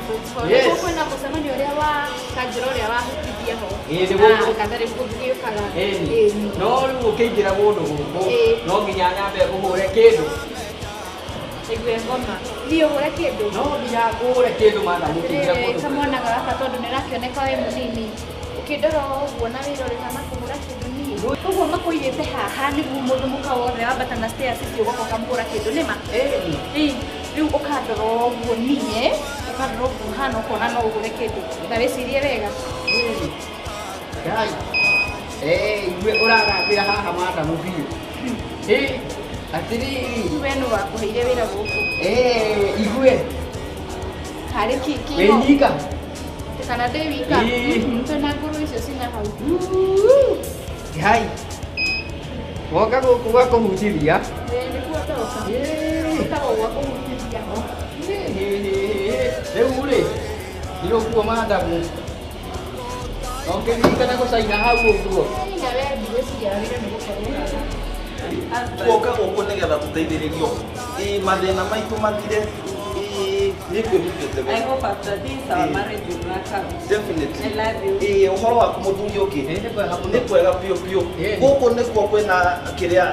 Football. Yes. Nĩguo kwĩna mũcemanio ũrĩa wa kanjũra ũrĩa wahutithia ho. Ĩĩ, nĩguo. Na Gathari gũgĩũkaga. Ĩni. Ĩni. No rĩu ũkĩingĩra kũndũ gũkũ Ĩĩ. no nginya nyambe ngũhũre kĩndũ. Nĩguo ngoma. Thiĩ ũhũre kĩndũ. No nginya ngũhũre kĩndũ madam ũkĩingĩra Atĩrĩrĩ, kũndũ. kamwana gaka tondũ nĩrakĩoneka wĩ mũnini ũkĩndora ũguo na wĩra ũrĩ kana kũhũra kĩndũ niĩ ũguo makũigĩte haha nĩguo mũndũ mũka wothe wambata na stairs icio ũgoka ũkamũhũra kĩndũ nĩma. Ĩni. Ĩĩ, rĩu ũkandora ũguo niĩ ũkandora ũguo hana ũkona no ũhũre kĩndũ ta wĩcirie wega. Ĩni. Ngai. Eh, igue ũrathambĩra haha madam biũ. Ĩ, atĩrĩrĩ. We nũ wakũheire wĩra gũkũ? Eh, igue. Harĩ kĩ Wĩ kĩho nyika. Kana ndĩ wika? Ĩĩ. Twĩna ngũrũ icio cina hau. Ngai. Woka gũkũ gwa kũhutithia. Ĩĩ, nĩkuo ndoka. Ĩĩ. Gwĩtagwo gwa kũhutithia. Rĩu rĩ, nĩ ũguo madamu. No kĩririkana gũcaina hau ũguo. Na we ndigwĩciria wĩra nĩ gũkorwo haha. Tuoka gũkũ nĩgetha tũteithĩrĩrio ĩ mathĩna maitũ mathire ĩ nĩ ngwĩhutĩte I hope after this our marriage will work out. Definitely. I love you. Ĩ ũhoro waku mũthuri ũngĩ Ĩ, nĩ kwega mũno. nĩ kwega biũ biũ. Ĩ. Gũkũ nĩkuo kwĩna kĩrĩa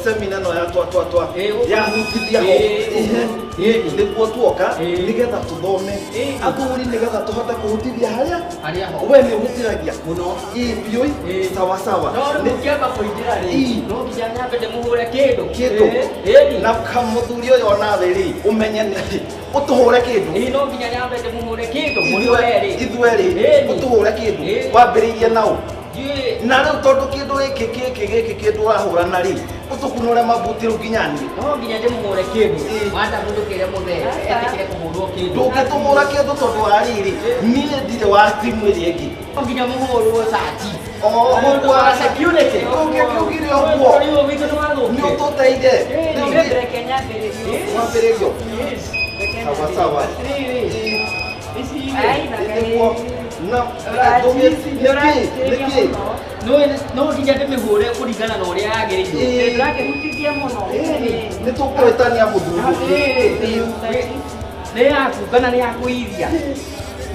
semina ĩno ya twa twa twa Ĩ, gũkũ- yahutithia ho. Ĩ, Ĩhe. ĩ. Nĩkuo tuoka Ĩ. nĩgetha tũthome Ĩ. athuri nĩgetha tũhote kũhutithia harĩa Harĩa ho. we nĩ ũhutithagia Mũno. Ĩ biũ Ĩ. sawa sawa. No rĩu ũngĩamba kũingĩra rĩ, Ĩ. no nginya nyambe ndĩmũhũre kĩndũ. Kĩndũ. Ĩ, ĩni. Na kamũthuri ũyũ onawe rĩ ũmenye nĩ ũtũhũre kĩndũ. Ĩ, no nginya nyambe ndĩmũhũre kĩndũ. Mũrĩ erĩ. Ithuerĩ Ĩni. ũtũhũre kĩndũ Ĩ. wambĩrĩirie nao Ndiũĩ. Na rĩu tondũ kĩndũ gĩkĩ gĩkĩ gĩkĩ kĩndũ ũrahũrana rĩ ũtũkunũre mabuti rĩu nginya niĩ. No nginya ndĩmũhũre kĩndũ. Ĩ. Madamu ndũkĩre mũthee etĩkĩre kũhũrwo kĩndũ. Ndũngĩtũhũra kĩndũ tondũ wa rĩrĩ niĩ ndirĩ wa timu ĩrĩa ĩngĩ. No nginya mũhũrwo cati. O Mũndũ wa security. Ũngĩkiugire ũguo Bũrũri ũyũ witũ nĩ wathũkire. nĩ ũtũteire. Ĩ. Rĩu niĩ- Reke nyambĩrĩrio. Wambĩrĩrio. Yes. Reke Sawa sawa. Atĩrĩrĩ, Ĩ. ici rĩ, Ai, thaka Nĩguo. ĩ. Na nĩkĩ nĩkĩ no nginya ndĩmĩhũre kũringana na ũrĩa yagĩrĩirwo. Ĩ. Ndũrakĩhutithia mũno. Nĩ tũkũhĩtania mũthuri. Atĩrĩrĩ, nĩ yaku kana nĩ ya kũithia?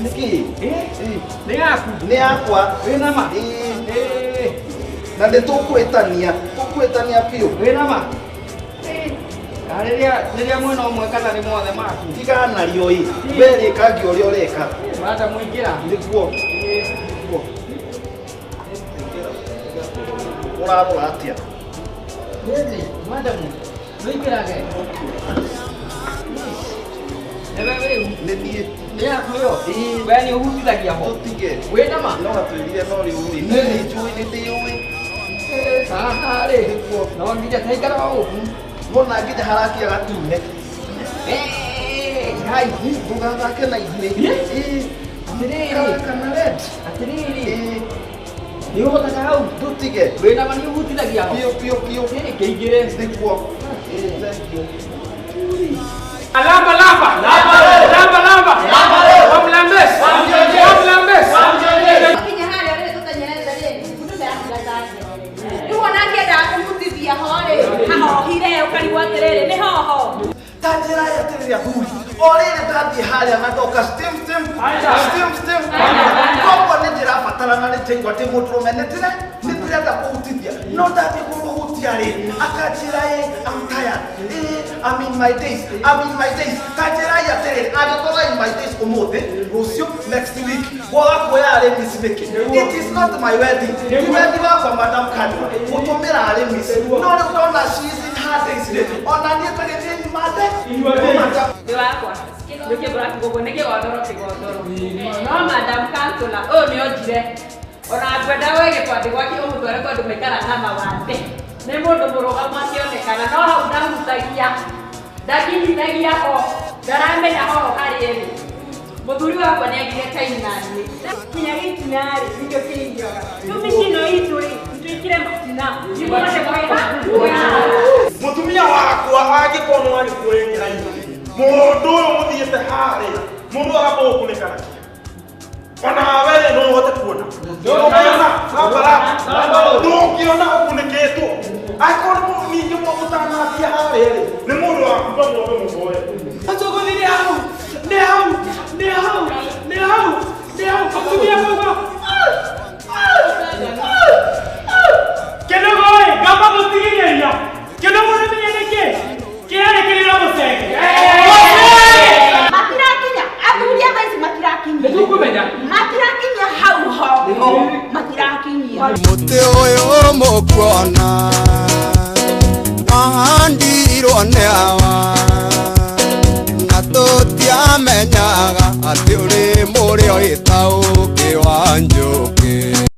Nĩkĩ? Ĩ, nĩ yaku. Nĩ yakwa. Wĩna ma? Ĩ. Ĩ, Na nĩ tũkũhĩtania tũkũhĩtania biũ. Wĩna ma? Ka rĩrĩa rĩrĩa mwena ũmwe kana nĩ mothe maku? Tigana nario ĩ we rĩkangi ũrĩa ũreka. Madamu ingĩra. Nĩguo. Nĩguo. Ũrarora atĩa? Ĩni, madamu, nĩingĩrage. Nĩwe rĩu, Nĩ niĩ. nĩ yaku ĩyo? Ĩ. We nĩ ũhutithagia ho? Tũtige. Wĩna ma? No atwĩrire no rĩu rĩ niĩ nĩ njũĩ nĩ ndĩũĩ. Haha rĩ, no nginya taikara ũũ. Wona nginya harakia gatune. Ĩ, Ngai. Ndũgathake na ithuĩ. Ĩ. Ĩ. Atĩrĩrĩ, Kana red. atĩrĩrĩ, Ĩ. nĩ ũhotaga hau? Tũtige. Wĩna ma nĩ ũhutithagia ho? Biũ biũ biũ. Ĩ, kĩingĩre. Nĩguo. Ĩ, thank you. Alamba lamba. Lamba lamba. Wamlambes. Wamlambes. Kinya harĩa rĩrĩ tũtenyerete rĩ, mũndũ ndarathake. Rĩu ona angĩendaga kũhutithia ho rĩ, Hahohire ũkarigwo atĩrĩrĩ nĩ hoho. Ta njĩra ĩ atĩrĩrĩ athuri o rĩrĩ ndathiĩ harĩa na ndoka steam steam steam steam koguo nĩ ndĩrabatara na nĩ ndĩraigua ndĩ mũndũrũme nĩ ndĩrenda kũhutithia no ndathiĩ kũmũhutia rĩ akanjĩra ĩ I'm tired ĩ I'm in my days I'm in my days ta njĩra ĩ atĩrĩrĩ angĩkorwo in my days ũmũthĩ rũciũ next week kwaga kuoya arĩ miss nĩkĩ? It is not my wedding. Ti wendi wakwa madam Kadwa gũtũmĩra arĩ miss no rĩu ndona she is in her days rĩ ona niĩ tagĩthiĩ mande madam. Nĩ wakwa. Nĩkĩ mũrakiuga ũguo nĩ kĩgondoro kĩgondoro. No madam councillor ũyũ nĩ onjire. Ona ngwenda we gĩbandĩ gwake ũmũtware kwa andũ maikaraga na mawathe. Nĩ mũndũ mũrũgamu akĩonekana no hau ndahutagia. Ndakinyithagia ho. Ndaramenya hoho harĩ ĩrĩ. Mũthuri wakwa nĩ agire time na niĩ. Kinya gĩtina rĩ nĩkĩo kĩinyoga. Rĩu mĩciĩ ĩno itũ rĩ twĩkĩre matina. Nĩguo mahote kwĩha. Mutumia wakwa angĩkorwo nĩ wagĩkũrĩkĩra inyuĩ mũndũ ũyũ mũthiĩte harĩa mũndũ agamba gũkunĩka na kĩa ona we rĩ no ũhote kuona ndũngĩona ndũngĩona ũkunĩkĩtwo angĩkorwo nĩ ningĩ mũtanathiĩ harĩa rĩ nĩ mũndũ waku mwambe mũhoe. Nĩ hau, nĩ hau, nĩ hau. Atumia mauga kĩnogo ĩ ngamba gũtigithĩria kĩnogo nĩmenye nĩkĩ kĩarĩkĩrĩra mũcege. Matirakinya athuri a thaa ici matirakinyia. Nĩtũkũmenya. Matirakinyia hau ho matirakinyia. Mũtĩ ũyũ mũkuona wahandirwo nĩ awa na tũtiamenyaga atĩ ũrĩ mũrĩo ĩtaũkĩ wa njũkĩ.